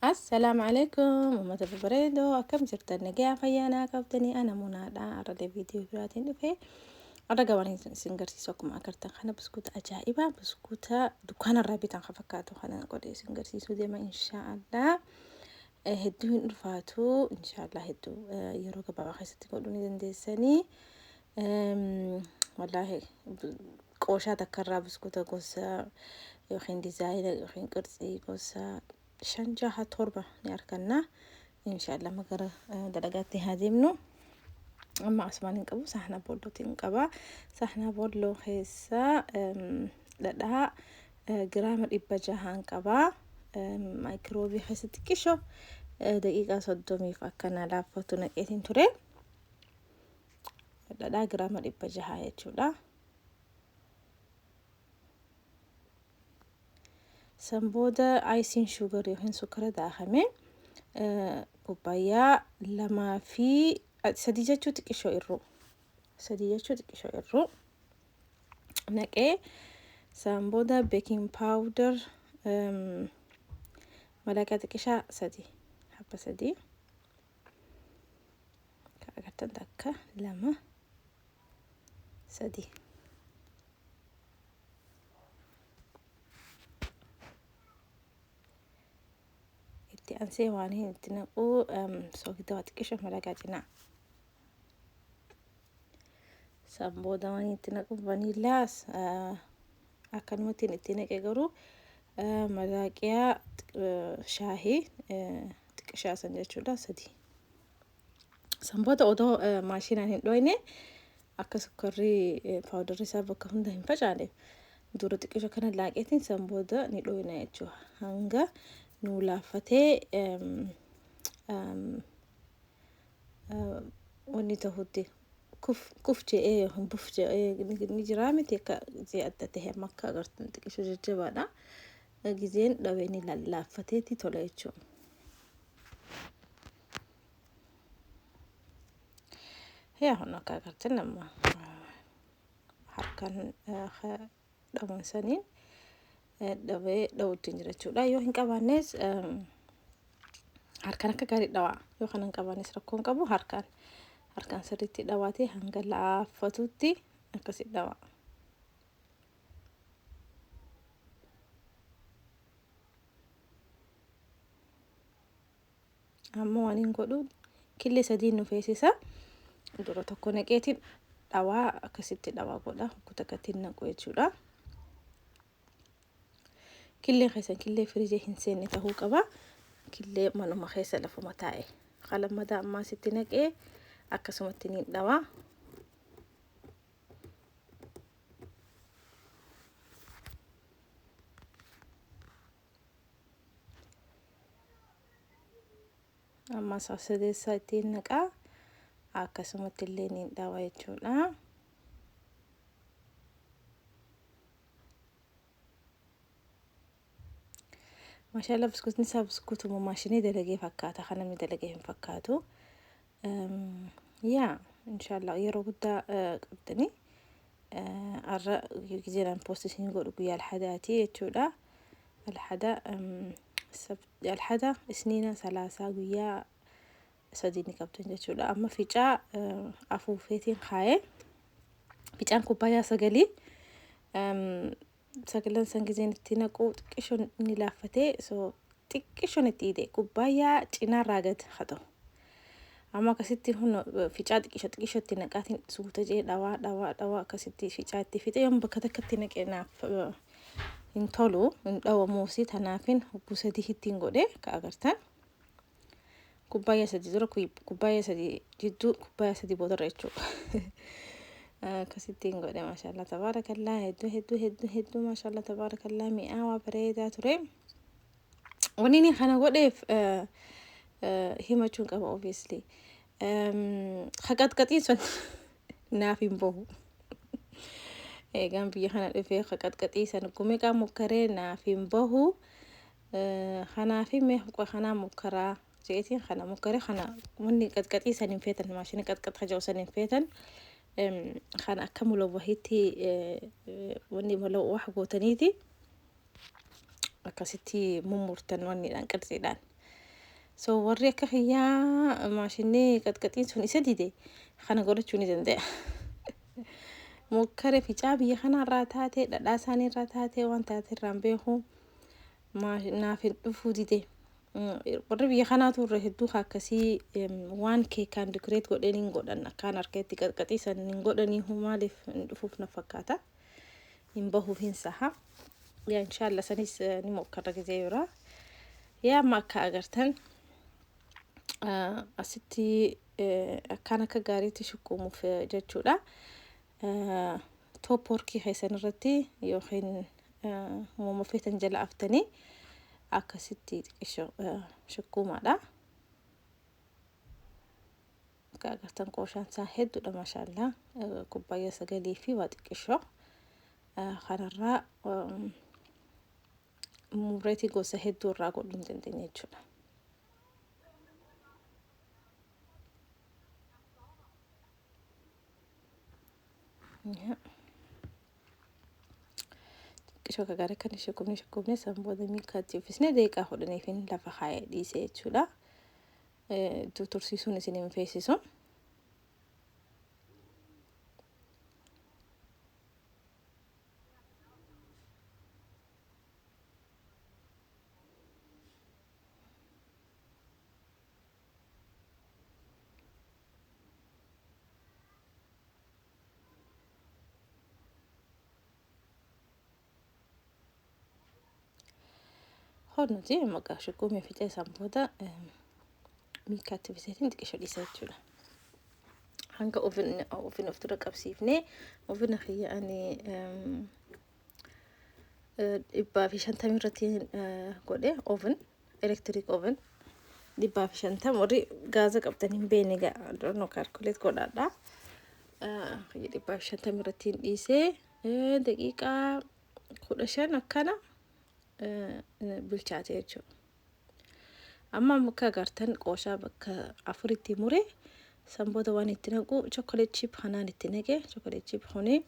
Assalaamu alaikum uummata babbareedoo, akkam jirtan? Nagaa fayyaa naa qabdanii? Ana munaadha. Har'allee viidiyoo biraatiin dhufe. Har'a gabaan isin garsiisu akkuma agartan kana buskuuta ajaa'ibaa, buskuuta dukkaanarraa bitan kan fakkaatu kana godhee isin garsiisuu deema inshaallah. Hedduu hin ulfaatu inshaallah, hedduu yeroo gabaabaa keessatti godhuu ni dandeessanii. Wallaahi qooshaa takkarraa buskuuta gosa yookiin dizaayina yookiin qirtsii gosa 5, 6, 7 ni arganna. Inshaallah amma gara dalagaatti haa deemnu. Amma asumaan hin qabu, saahna boollootiin qaba. Saahna boolloo keessa dhadhaa giraama 600n qaba. Maayikiroobii keessa xiqqisho daqiiqaa 30f akkana laaffatu naqeetiin ture. Dhadhaa giraama 600 jechuudha. San booda icing sugar yookiin sukkara daakame kubbaayyaa 2 fi 3 jechuu xiqqishoo irruu, 3 jechuu xiqqishoo irruu naqee. San booda baking powder malaqaa xiqqishaa 3, habba 3 agartan, takka, 2, 3. Itti aansee waan hin itti naqu soogidda waa xiqqisho malaqaa cinaa. San booda waan itti naqu vaniillaas akkanumatti itti naqe, garuu malaaqiyaa shaahii xiqqishaa san jechuudha, 3. San booda odoo maashinaan hin dhoyne, akka sukkarri paawudarri isaa bakka hunda hin facaane, dura xiqqisho kana laaqeetiin san booda ni dhoyna jechuudha. Hanga nuu laaffatee wanni ta'utti kuf kuf je'ee yookiin buf je'ee ni jiraa miti, akka gisee adda ta'e. Amma akka agartan xiqqisho jajjabaadha. Gizeen dhawee ni lallaaffateeti tola jechuudha. Yaa kun akka agartan amma harkaan dhawan saniin dhawee dhawutti hin jira jechuudha. Yoo hin qabaannes harkaan akka gaarii dhawaa. Yoo kana hin qabaannes rakkoo hin qabu, harkaan sirriitti dhawaatee hanga laaffatutti akkasi dhawaa. Amma waan hin godhu killee 3 nu feesisa. Dura tokko naqeetiin dhawaa, akkasitti dhawaa godha, kuta akkatti naqu jechuudha. Killeen keessan killee firiijii hin seenne ta'uu qaba. Killee manuma keessa lafuma taa'e. Kalammadaa ammaa sitti naqee akkasumatti ni dhawaa. Amma sadeessaa ittiin naqaa, akkasumatti illee ni dhawa jechuudha. Maashaallah, buskutni isaa buskutuma maashinii dalagee fakkaata, kan namni dalagee hin fakkaatu. Yaa inshaallah yeroo guddaa qabdanii. Har'a gizeenaan post isin godhu guyyaa alhadaati jechuudha. Alhada, alhada, isniina, salaasaa, guyyaa 3 ni qabdan jechuudha. Amma ficaa afuufeetiin kaa'ee, ficaan kubbaayyaa 9, sagalan san gizeen itti naqu xiqqishoon ni laaffatee, so xiqqishoon itti hidhe kubbaayyaa cinaarraa gad haa ta'u. Amma akkasitti hun ficaa xiqqisho xiqqisho itti naqaatiin suuta jee dhawaa dhawaa dhawaa, akkasitti ficaa itti fixe. Yoom bakka takkatti naqe naaf hin tolu, hin dhawamuusi. Tanaafin hogguu 3 ittiin godhe ka agartan. Kubbaayyaa 3 dura, kubbaayyaa 3 jidduu, kubbaayyaa 3 boodarra jechuudha. Akkasittiin godhe. Maashaallah tabaarakallaa, hedduu hedduu hedduu hedduu, maashaallah tabaarakallaa, mi'aawaa bareedaa ture. Wanni inni kana godheef himachuun qaba obviously. Haqaxqaxiin sun naaf hin bahu. Eegaan biyya kana dhufee haqaxqaxii san gumeqaa mokkaree naaf hin bahu. Kanaafi mee kanaa mokkaraa jeetiin kana mokkaree, kana wanni qaxqaxii san hin feetan, maashina qaxqaxa jedhu san hin feetan. Kana akka mulawwahitti wanni mulawwah gootaniiti akkasitti mummurtan wanniidhaan, qirtsiidhaan. So warri akka kiyyaa maashinni qaxqaxiin sun isa dide kana godhachuu ni danda'a. Mokkare ficaa biyya kanarraa taate, dhadhaa isaaniirraa taate, waan taate irraan beeku naaf hin dhufuu dide. Warri biyya kanaatu irra hedduu akkasii waan keekaan decorate godheen hin godhan, akkaan harkatti qaxqaxiisan hin godhanii, maaliif hin dhufuuf na fakkaata. Hin bahuuf hin saha. Yaa inshallah sanis ni mokkarra gizee jira. Yaa amma akka agartan asitti akkaan akka gaariitti shukkumuuf jechuudha. Top workii keessan irratti yookiin uumama feetan jala aftanii akkasitti xiqqisho shukkumaadha. Akka agartan qooshaan isaa hedduudha, maashaallah, kubbaayyaa 9 fi waa xiqqisho. Kanarraa mureetii gosa hedduu irraa godhuu hin dandeenya jechuudha. Xiqqishoo akka gaarii kan shukkubne shukkubne san booda miikaatti uffisnee daqiiqaa 10f lafa kaayee dhiise jechuudha. Tursiisuun isin hin feesisu. Nuti maqaa shukkumee fixee san booda miikaatti uffisee xiqqishoo dhiisa jechuudha. Hanga oven of dura qabsiifnee, oven kiyya ani 150 irratti godhe, oven, electric oven 150. Warri gaaza qabdan hin beekne doonoo calculate godhaadha. 150 irratti hin dhiisee daqiiqaa 15 akkana bilchaate jechuudha. Amma akka agartan qooshaa bakka afuritti mure. San booda waan itti naqu chocolate chip kanaan itti naqe. Chocolate chip kuni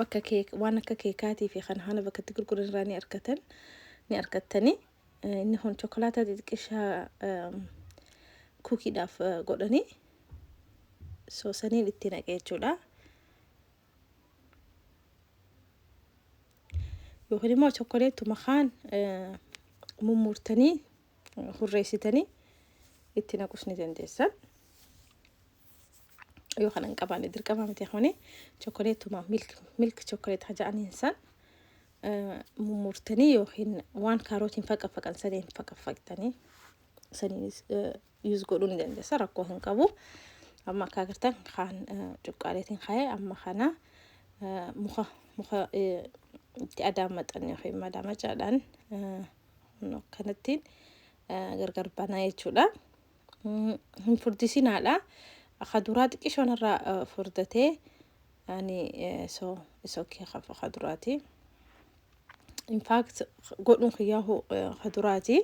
bakka keek waan akka keekaatii fi kana kana bakka itti gurguran irraa ni argatan, ni argattani. Inni kun chocolate xixiqqishaa cookiedhaaf godhanii so saniin itti naqe jechuudha. Yookiin immoo chokkoleetuma kaan mummurtanii hurreessitanii itti naquus ni dandeessan. Yoo kana hin qabaanne dirqama miti, kuni chokkoleetuma milk chocolate haja'aniin san mummurtanii yookiin waan kaarotiin faqafaqan saniin faqafaqtanii saniinis use godhuu ni dandeessa, rakkoo hin qabu. Amma akka agartan kaan cuqqaaleetiin kaa'ee, amma kana muka itti adaamaxan yookiin madaamacaadhaan akkanattiin gargar banaa jechuudha. Hin furdisinaadha. Akka duraa xiqqishoon irraa furdatee ani so is okay ka duraati. In fact godhuun kiyyaahu ka duraati.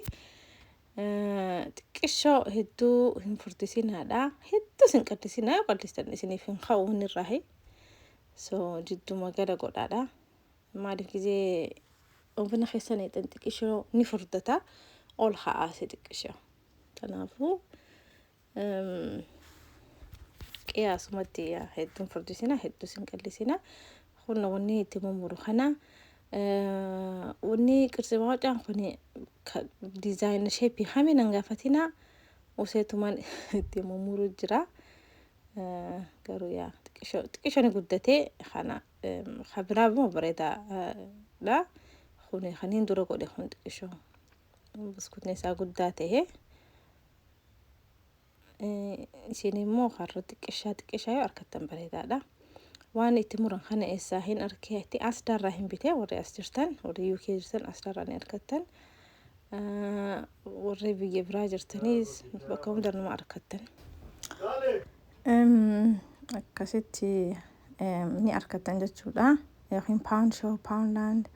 Xiqqishoo hedduu hin furdisinaadha. Hedduu isin qallisinaa, yoo qallistan isiniif hin ka'u inni irraahi. So jidduma gala godhaadha. Maaliif gizee oven keessa neexan xiqqishoo ni furdata, ol ka'aase xiqqishoo. Kanaafuu qiyaasumatti hedduun furdisina, hedduu isin qallisina. Kun wanni itti mummuru kana, wanni qirtsi maawucaan kun design shape hami nan gaafatina, useetumaan itti mummuru jira. Garuu yaa xiqqishoo ni guddatee, kana kabiraa immoo bareedaadha. Kun kaniin dura godhe kun xiqqishoo buskutni isaa guddaa ta'e. Isin immoo karra xiqqishaa xiqqishaa yoo argattan bareedaadha. Waan itti muran kana eessaa hin arkee itti Asdaarraa hin bitee. Warri as jirtan, warri UK jirtan Asdaarraa ni argattan. Warri biyya biraa jirtaniis bakka hunda numa argattan. Akkasitti ni argattan jechuudha. Yookiin pound shop, Poundland,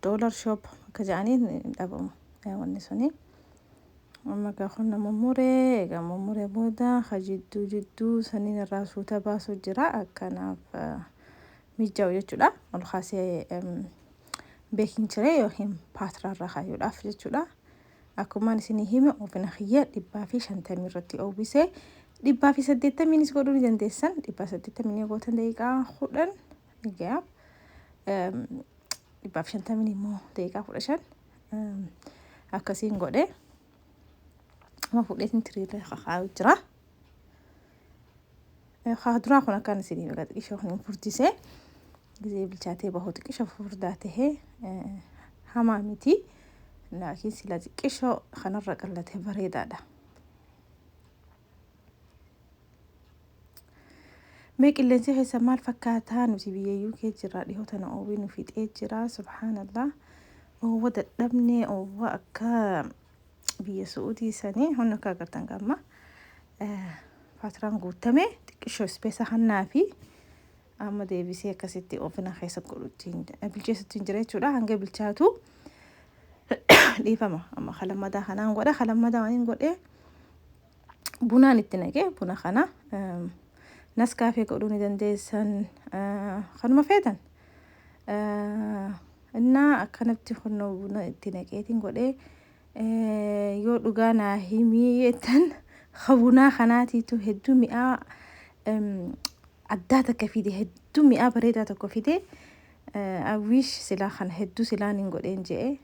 dollar shop akka jedhanii ni dhabamu wanni suni. Amma egaa kun nama muree, egaa mummuree booda ka jidduu jidduu saniin irraa suuta baasuu jira, akkanaaf mijaa'u jechuudha. Ol kaasee baking tray yookiin paatiraarra kaayuudhaaf jechuudha. Akkumaan isinii hime oven kiyya 150 irratti oowwise. 180-nis godhuu ni dandeessan. 180 yoo gootan daqiiqaa 10 egaa 150 immoo daqiiqaa 15 akkasiin godhe. Amma fuudheetiin tiriirra kakaa'u jira. Haa duraa kun akkaan isinii egaa xiqqishoo kan furdisee gizee bilchaatee bahu xiqqishoo furdaa tahee hamaa miti. Laakiin sila xiqqishoo kanarra qallatee bareedaadha. Mee qilleensi keessa maal fakkaataa? Nuti biyya UK jirra, dhihoo tana oowwii nu fixee jira. Subhaanallah, oowwa dadhabnee, oowwa akka biyya Su'uudii sanii. Hunda akka agartan gamma faatiraan guutame xiqqishoo ispeesa hannaa fi amma deebisee akkasitti oven keessa godhutti bilcheessutti hin jira jechuudha. Hanga bilchaatu dhiifama. Amma kalammadaa kanaan godha. Kalammadaa waan hin godhee bunaan itti naqee, buna kana Nescafe godhuu ni dandeessan, kanuma feetan. Innaa akkanatti kunnoo buna itti naqeetiin godhee, yoo dhugaa naa himii jettan, bunaa kanaatiitu hedduu mi'aa addaa takka fide, hedduu mi'aa bareedaa tokko fide. I wish silaa kana hedduu silaan hin godheen je'e.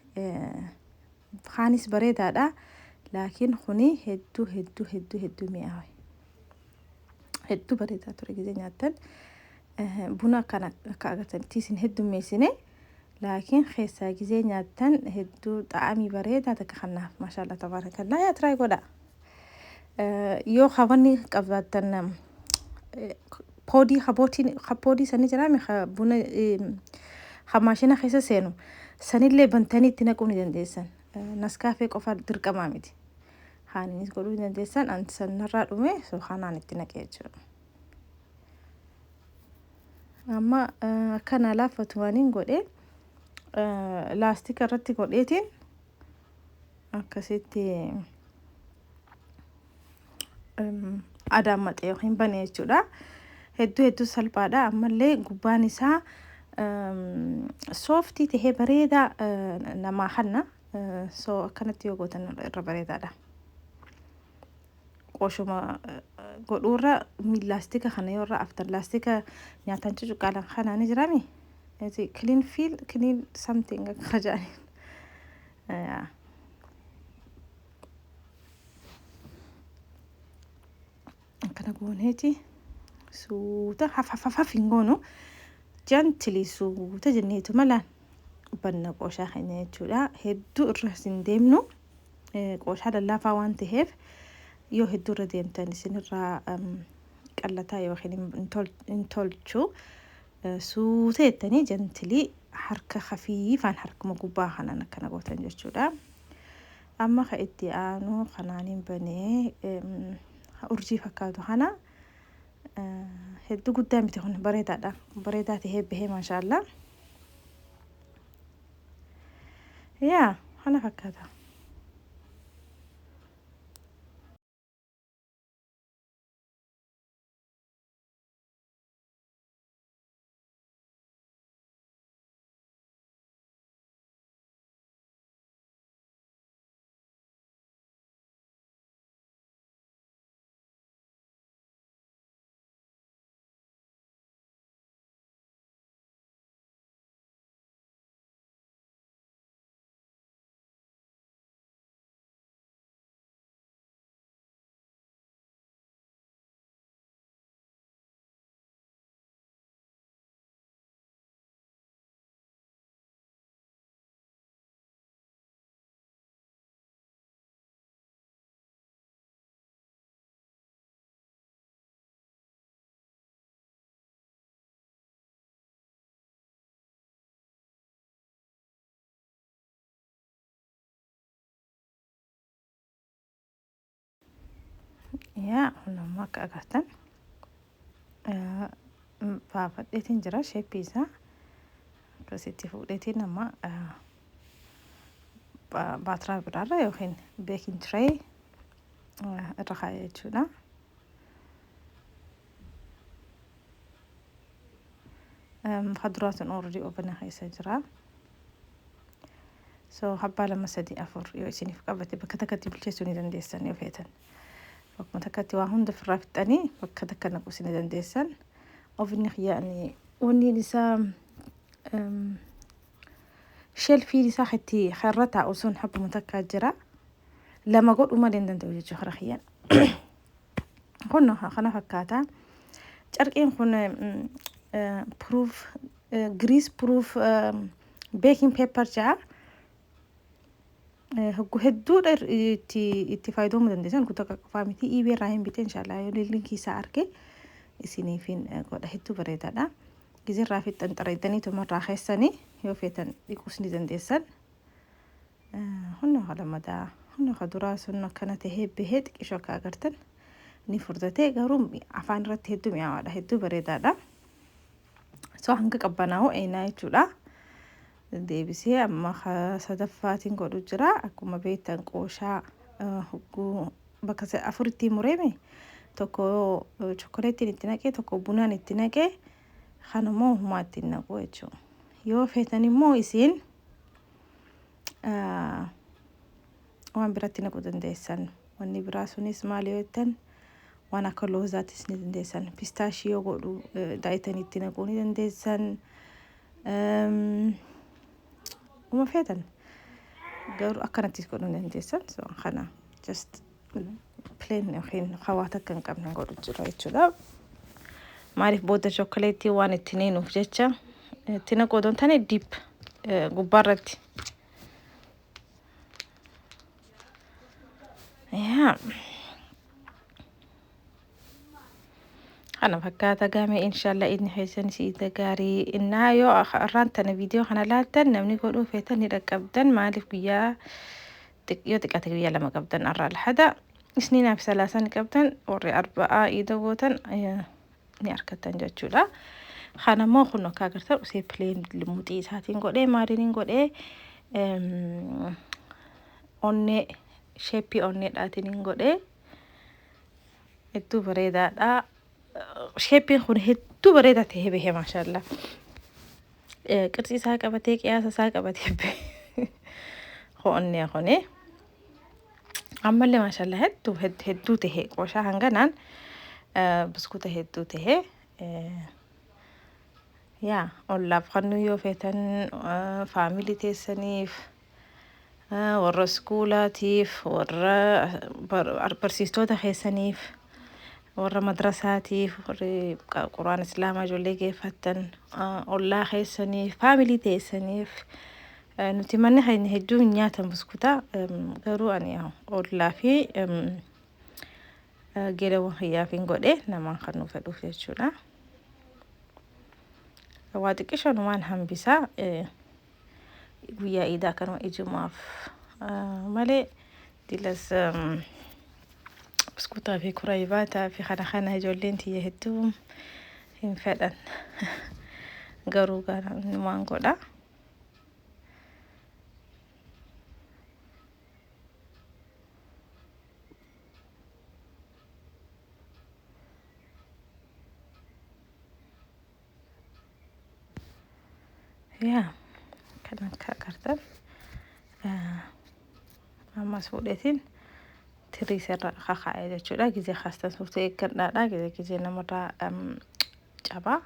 Kaanis bareedaadha, laakiin kuni hedduu hedduu hedduu hedduu mi'aawe, hedduu bareedaa ture gizee nyaattan. Buna akkana akka agartanitti isin heddummeessine, laakiin keessaa gizee nyaattan hedduu xaa'amii bareedaa takka kanaaf. Maashaallah, tabaarakallaa, yaa try godha. Yoo hawanni qabaattan poodii habootiin poodii sanii jiraame buna ha maashina keessa seenu sanillee bantanii itti naquu ni dandeessan. Nescafe qofa dirqamaa miti. Haaninis godhuu ni dandeessan. An sanarraa dhume, so kanaan itti naqee jechuudha. Amma akkana laaffatu waan godhe laastika irratti godheetiin akkasitti adaammaxe yookiin bane jechuudha. Hedduu hedduu salphaadha. Ammallee gubbaan isaa soft tahee bareedaa namaa hanna. So akkanatti yoo gootan irra bareedaadha. Qoshuma godhuurra laastika kana yoo irra aftan, laastika nyaataan cucuqqaalan kana ni jirami. Clean feel, clean something akka jedhaniin. Akkana gooneeti suuta hafafafaf hin goonu, gently suuta jenneetu malaan banna qooshaa keenya jechuudha. Hedduu irra hin deemnu, qooshaa lallaafaa waan ta'eef yoo hedduu irra deemtan isinirraa qallataa yookiin hin tolchu. Suuta jettanii gently harka hafiifaan harkuma gubbaa kanaan akkana gootan jechuudha. Amma ka itti aanu kanaaniin banee urjii fakkaatu kana. Hedduu guddaa miti, kun bareedaadha. Bareedaa tahee bahee, maashaallah. Yaa kana fakkaata. Yaa amma akka agartan baafadheetiin jira. Shape isaa akkasitti fuudheetiin amma baatiraa biraarra yookiin baking tray irra kaa'e jechuudha. Ka duraa sun already oven keessa jira. So habbaa lama, sadi, afur yoo isiniif qabate bakka takkatti bilcheessuu ni dandeessan yoo feetan. Bakkuma takkatti waa hunda ofirraa fixxanii bakka takka naquus ni dandeessan. Ovenni kiyya wanni isaa, shelfiin isaa itti irra taa'u sun habbuma takkaa jira. Lama godhuu malee hin danda'u jechuudha kara kiyyaan. Kun kana fakkaata. Carqiin kun proof, grease proof baking paper jedha. Hogguu hedduudha itti fayyadamuu dandeessan, kun takka qofaa miti. eBay irraa hin bitee, inshaallah yoo linkii isaa arge isiniifin godha, hedduu bareedaadha. Gizirraa fixxan xareeddanii tumarraa keessanii yoo feetan dhiquus ni dandeessan. Hunna lammadaa, hunna ka duraa sun akkana tahee bahee, xiqqishoo akka agartan ni furdatee, garuu afaan irratti hedduu mi'aawaadha, hedduu bareedaadha. So hanga qabbanaa'u eenaa jechuudha. Deebisee amma sadaffaatiin godhu jira. Akkuma beektan qooshaa hogguu bakka afuritti mureeme, tokko chokoleettiin itti naqee, tokko bunaan itti naqee, kanammoo humaa ittiin naqu jechuudha. Yoo feetan immoo isiin waan biratti naquu dandeessan. Wanni biraa sunis maal yoo jettan, waan akka loozaatis ni dandeessan. Pistachio godhu daayitanii itti naquu ni dandeessan. Uma feetan garuu akkanattis godhuu ni dandeessan. So kana just plain yookiin hawaa takka hin qabne godhu jira jechuudha. Maaliif, booda chokoleettii waan itti neenuuf jecha itti naquu odoo hin taane dip gubbaarratti. Yaa. Kana fakkaata gaame, inshallah inni keessan siita gaarii innaa yoo arraan tana viidiyoo kana laaltan namni godhuu feetan ni dhaqqabdan. Maaliif, guyyaa yoo xiqqaate guyyaa 2 qabdan. Arraa Alhada, Isniinaa fi Salaasaa ni qabdan. Warri Arba'aa iida gootan ni argattan jechuudha. Kana immoo kun akka agartan usee plain muxii isaatiin godhee, maaliin godhee, onnee, shapeii onneedhaatiin godhee, hedduu bareedaadha. Shapeiin kun hedduu bareedaa ta'ee bahee, maashaallah. Qirtsii isaa qabatee, qiyaasa isaa qabatee bahee onnee kuni. Ammallee maashaallah hedduu hedduu tahee, qooshaa hanganaan buskuta hedduu tahee. Yaa ollaaf kannuu yoo feetan, family teessaniif, warra iskuulaatiif, warra barsiistota keessaniif, warra madrasaatiif, warri quraan islaamaa ijoollee geeffattan, ollaa keessaniif, family teessaniif. Nuti manni keenya hedduu hin nyaatan buskuta, garuu ani ollaa fi geelawwan kiyyaaf hin godhe, namaan kan nu fedhuuf jechuudha. Waa xiqqishoon waan hambisaa guyyaa iidaa kanuma ijumaaf malee dilas buskutaa fi kuraybaataa fi kana kana ijoolleen tiyya hedduu hin fedhan, garuu waan godha. Yaa kan akka agartan ammas fuudheetiin tirii irra kakaa'e jechuudha. Gizee kaastan suurtee eeggadhaadha. Gizee gizee namarraa cabaa.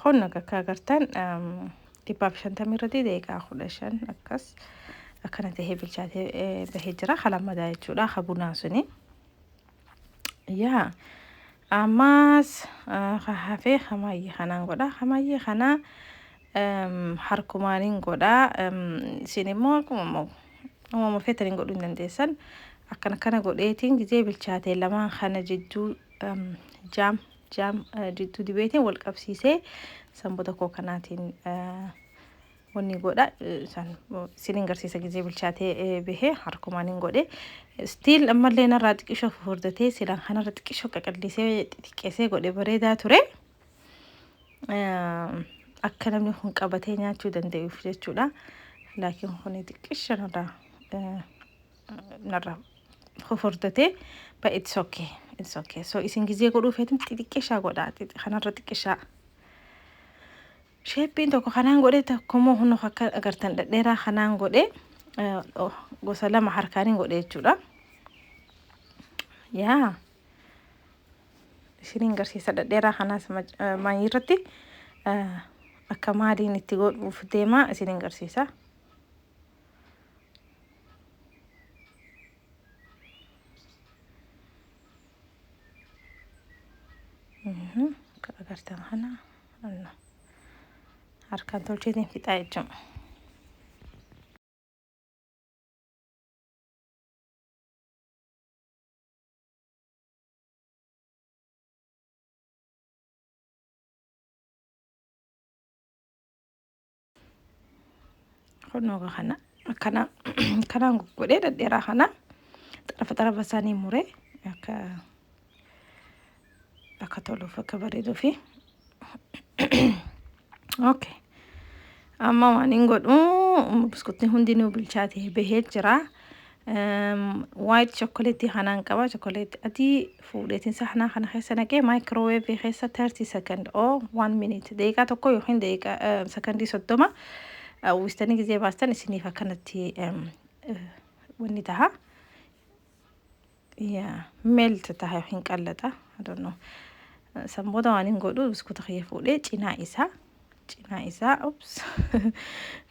Kun akka agartan 150 irratti daqiiqaa 15 akkas akkana tahee bilchaatee bahee jira. Kalammadaa jechuudha ka bunaa suni. Yaa ammas ka hafee hamaayyee kanaan godha. Hamaayyee kana harkumaaniin godha. Isin immoo akkuma uumama feetaniin godhuu hin dandeessan. Akkana kana godheetiin gizee bilchaatee lamaan kana jidduu jam jidduu dibeetiin wal qabsiisee sanboota koo kanaatiin wanni godha. Isaan isinin garsiisa, gizee bilchaatee bahee harkumaan hin godhe. Still ammallee narraa xiqqishoo furdatee, silaan kanarra xiqqishoo qaqallisee xixiqqeessee godhe bareedaa ture. Akka namni kun qabatee nyaachuu danda'uuf jechuudha. Laakiin kun xiqqisha narraa fufurdatee, but it's okay, it's okay. So isin gizee godhuu feetin xixiqqishaa godhaa, kanarra xiqqishaa. Shapeiin tokko kanaan godhe, tokkommoo hunoo akka agartan dhedheeraa kanaan godhe, gosa lama harkaaniin godhe jechuudha. Yaa, isiniin garsiisa dhedheeraa kanaas maayii irratti akka maaliin itti godhuuf deema isiniin garsiisa. Akka agartan kana harkaan tolcheetiin fixaa jechuudha. Kunoo kana akkana kanaan godhee dhedheeraa kana xarafa xarafa isaanii muree akka toluuf, akka bareeduufi. Okay. Amma waan hin godhu, biskuttiin hundinuu bilchaatee bahee jira. White chocolate kanaan qaba. Chocolate adii fuudheetiin saxnaa kana keessa naqee microwave keessa 30 second or 1 minute, daqiiqaa 1 yookiin daqiiqaa sakandii 30 uwwistanii gizee baastan isiniif akkanatti wanni taha. Yaa, melt taha yookiin qallaxa. I don't know. San booda waan hin godhu, biskuuta kiyya fuudhee cinaa isaa, ups,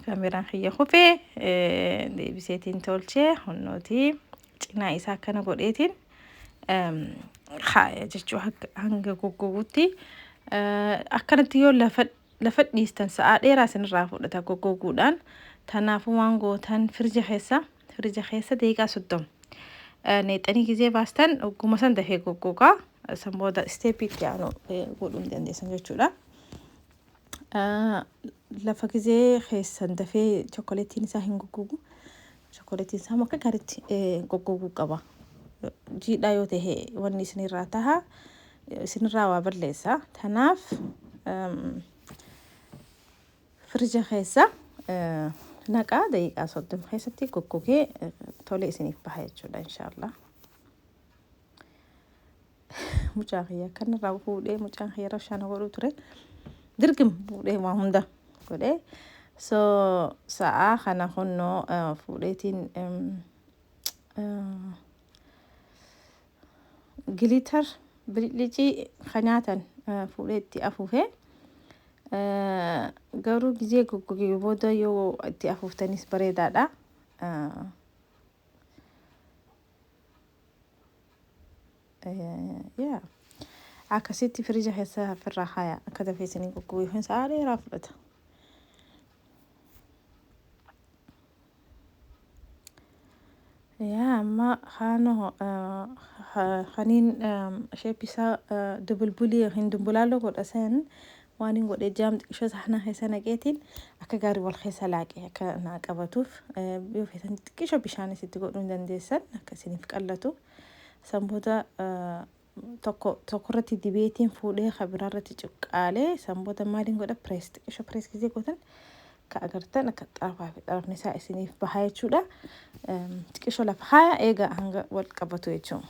kaameraan kiyya kufee, deebiseetiin tolchee hunnootii cinaa isaa akkana godheetiin kaaya jechuu hanga goggogutti. Akkanatti yoo lafa dhiistan sa'aa dheeraa isinirraa fudhata goggoguudhaan. Tanaafuu waan gootan, firija keessa daqiiqaa 30 neexanii gizee baastan ogguma san dafee goggogaa. San booda stepii itti aanu godhuu ni dandeessan jechuudha. Lafa gizee keessan dafee chokoleettiin isaa hin goggogu. Chokoleettiin isaa akka gaariitti goggoguu qaba. Jiidhaa yoo ta'e wanni isinirraa taha, isinirraa waa balleessa. Tanaaf firija keessa naqaa, daqiiqaa 30 keessatti goggogee tole isiniif baha jechuudha, inshaallah. Mucaa kiyya akkanarraa fuudhee, mucaan kiyya rabshaan godhuu ture. Dirgim fuudhee waa hunda godhee. So sa'aa kana kunnoo fuudheetiin glitter bilicii kan nyaatan fuudhee itti afuufee, garuu gizee goggogee booda yoo itti afuuftanis bareedaadha. Yaa, akkasitti firija keessa ofirraa haaya akka dafee isinii goggogu, yookiin sa'aa dheeraa fudhata. Yaa, amma kaanoo kaniin shape isaa dubulbulii yookiin dumbulaaloo godha san waan hin godhe, jam xiqqishoo saxnaa keessa naqeetiin akka gaarii wal keessa laaqee akka naa qabatuuf. Yoo feetan xiqqishoo bishaanis itti godhuu hin dandeessan akka isiniif qallatu. San booda tokko tokkorratti dibeetiin fuudhee kan biraarratti cuqqaalee, san booda maaliin godha? Press, xiqqishoo press gizee gootan ka agartan akka xarafaa fi xarafni isaa isiniif baha jechuudha. Xiqqishoo lafa haaya eega hanga wal qabatu jechuudha.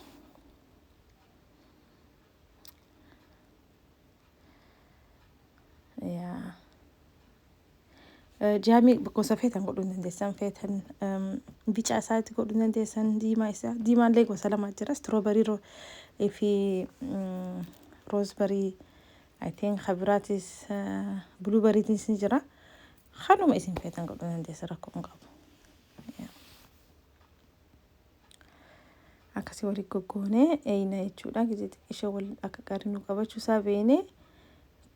Yaa. Jamii gosa feetan godhuu hin dandeessan, feetan bicaa isaatti godhuu hin dandeessan, diimaa isaa, diimaallee gosa lama jira, strawberry fi raspberry, I think kabiraatis blueberrytis ni jira. Kanuma isin feetan godhuu hin dandeessan, rakkoo hin qabu. Akkasii walii goggoonee eeyina jechuudha. Gizee xiqqishoo wal akka gaarii nu qabachuu isaa beeknee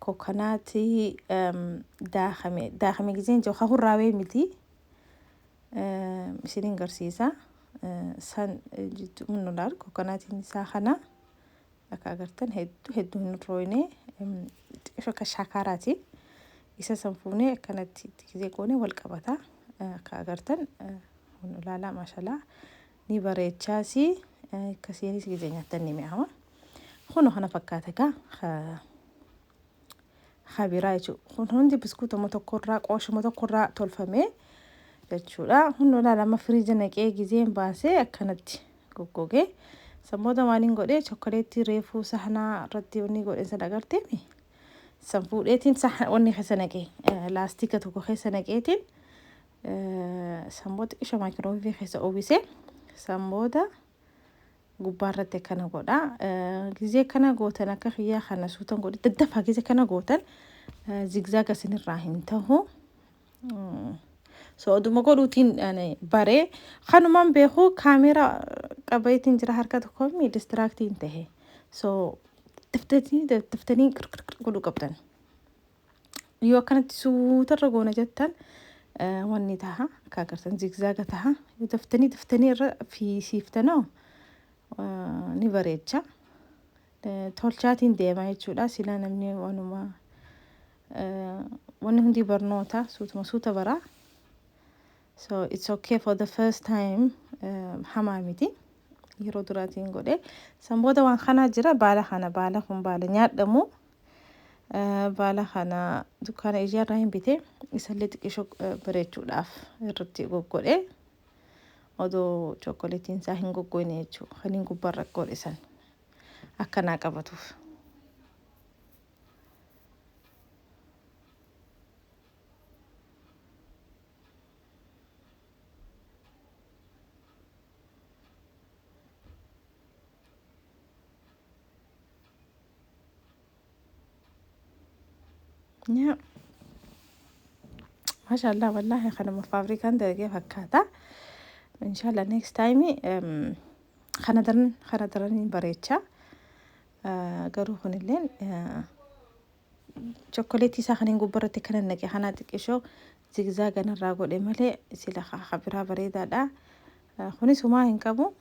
coconutii daakame, daakame gizeen jiru hurraawee miti, isiniin garsiisa. San jidduu munulaal coconutiin isaa kana akka agartan hedduu hedduu hin rooyne, xiqqishoo akka shaakaaraati. Isa san fuunee akkanatti gizee goonee wal qabata. Akka agartan mulaalaa, maashalaa, ni bareechaasi, akkasiinis gizee nyaattan ni mi'aawa. Kun kana fakkaata egaa habiraa jechuudha. Kun hundi biskuutuma tokkorraa, qooshuma tokkorraa tolfame jechuudha. Kun lama firiija naqee gizeen baasee akkanatti Goggogee san booda maaliin godhee, chokkoleettii reefuu sahnaa irratti wanni godhe san agarteemi, san fuudheetiin wanni keessa naqee, laastika tokko keessa naqeetiin, san booda xiqqisho maayikirooweevii keessa uwwisee, san booda gubbaa irratti akkana godha. Gizee kana gootan, akka kiyyaa kana suutan godhe, daddafaa gizee kana gootan zigzag isinirraa hin tahu. So oduma godhuutiin baree, kanumaan beeku, kaameeraa qabeetiin jira harka tokkoon, distractiin tahe. So daftanii daftanii godhuu qabdan. Yoo akkanatti suutarra goona jettan, wanni taha akka agartan zigzaga taha. Yoo daftanii daftanii irra fiisiiftanoo ni bareecha. Tolchaatiin deema jechuudha. Silaa namni waanuma wanni hundi barnoota, suutuma suuta baraa. So it's okay for the first time, hamaa miti. Yeroo duraatiin godhe. San booda waan kanaa jira, baala kana, baala kun baala nyaadhamu. Baala kana dukkaana ijaarraa hin bite, isallee xiqqisho bareechuudhaaf irratti goggodhe. Odoo chokkoleetiin isaa hin goggogne jechuudha. Kan hin gubbaarra godhe san akkanaa qabatuuf. Yaa maashaallah, wallaahi kanuma faabrikaan dalagee fakkaata. Inshallah next time kana daran kana daraniin bareecha. Garuu kunilleen chokkoleetii isaa kan hin gubbarratti kana naqe kana xiqqishoo zigzag narraa godhe malee sila biraa bareedaadha. Kunis humaa hin qabu.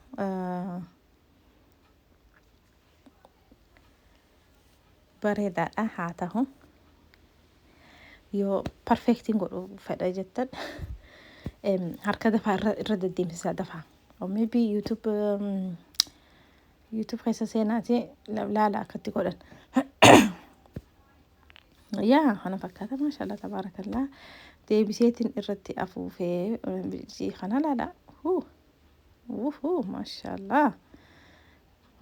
Bareedaadha haa ta'u. Yoo perfectiin godhu fedha jettan, harka dafaa irra deddeemsisaa dafaa. Or maybe YouTube keessa seenaati laala akkatti godhan. Yaa kana fakkaata, maashaallah tabaarakallaa. Deebiseetiin irratti afuufee kana laala. Wuhuu, maashaallah.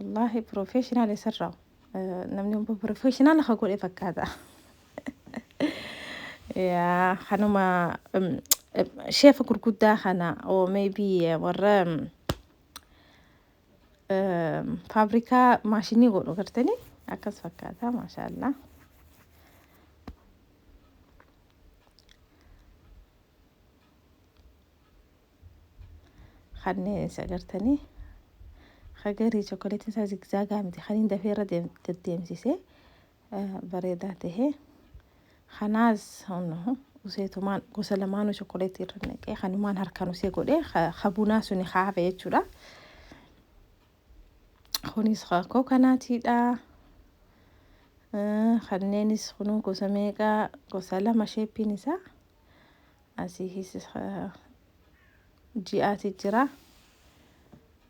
Wallaahi professional isarraa namni professional ka godhe fakkaata. Yaa kanuma chef gurguddaa kana or maybe warra faabrikaa maashinii godhu gartanii akkas fakkaata, maashaallah. Kanneen isa agartanii hagarii chokoleetiin isaa zigzagaa miti, kan hin dafee irra deddeemsisee bareedaa tahee. Kanaas useetumaan gosa lamaanuu chokoleetii irra naqee, kanumaan harkaan usee godhee, habunaa suni haafe jechuudha. Kunis coconutiidha. Kanneenis kunuu gosa meeqaa, gosa lama shapeiin isaa asiihis ji'aati jira.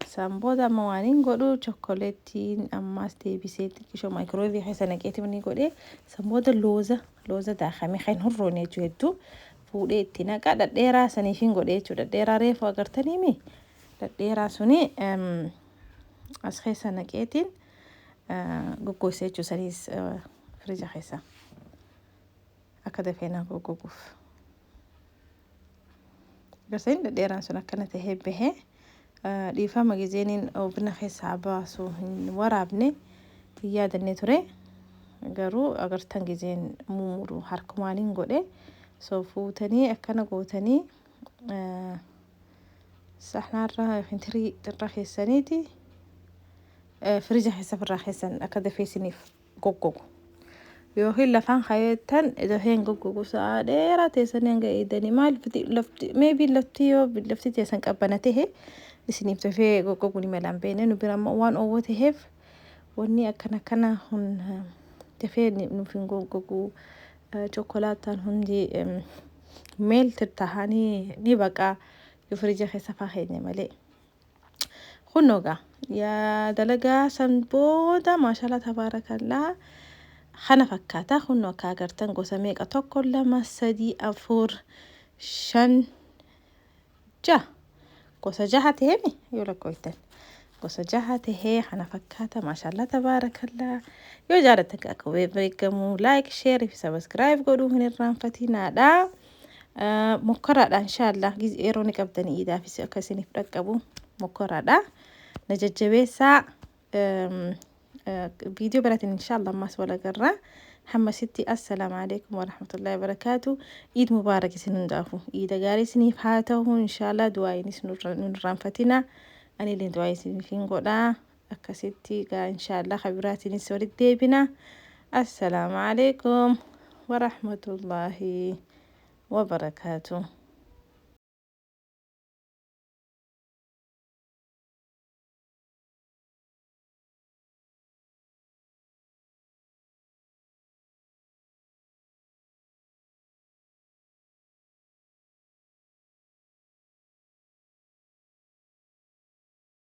San booda amma waan hin godhu, chokkoleettiin ammaas deebisee xiqqishoo maayikirooweevii keessa naqeeti ni godhee, san booda looza looza daakamee kan hurroone jechuu hedduu fuudhee itti naqa. Dhadheeraa saniif hin godhee jechuudha. Dhadheeraa reefu agartaniimi, dhadheeraa suni as keessa naqeetiin goggogsee jechuu, saniis firija keessa akka dafee naa goggoguuf. Garseen dhadheeraan sun akkana tahee bahee, dhiifama gizeeniin oven keessaa baasu hin waraabne, hin yaadannee ture. Garuu agartan gizeen mumuru harkumaaniin godhe. So fuutanii akkana gootanii saxnaarra yookiin tirii irra keessaniiti firija keessa firraa keessan akka dafee isiniif goggogu. Yookiin lafaan kaayettan dafee hin goggogu, sa'a dheeraa teessanii hanga eegdanii maal lafti, maybe lafti yoo lafti teessan qabbana tahe isiniif dafee goggogu ni mala, hin beekne. Nu bira ammoo waan oowwa taheef wanni akkana kana hun dafee nuuf hin goggogu. Chokkolaataan hundi melt tahanii ni baqa yoo firija keessa faa keenya malee. Kunoo gaa yaa dalagaa san booda, maashaallah tabaarakallaa, kana fakkaata. Kunoo akka agartan gosa meeqa, tokko, lama, sadii, afur, shan, jaha, gosa jaha ta'eemi yoo lakkooftan. Gosa jaha tahee kana fakkaata. Maashaallah, tabaarakallaa. Yoo jaallattan akka beekamu like, share fi subscribe godhuu hin irraanfatinaadha. Mokkoraadha, inshaallah yeroo ni qabdanii iidaafis akka isiniif dhaqqabu mokkoraadha. Na jajjabeessaa. Viidiyoo biraatiin inshaallah ammas wal agarra. Hammasitti assalaamu alaikum warahmatullahi wabarakaatu. Iid mubaarak isin hundaafu. Iida gaarii isiniif haa ta'u inshaallah. Du'aayinis nun irraanfatina. Anillee du'aa isiniif hin godhaa. Akkasitti gaa inshaallah kabiraatiinis walitti deebina. Assalaamu alaikum warahmatullahi wabarakaatu.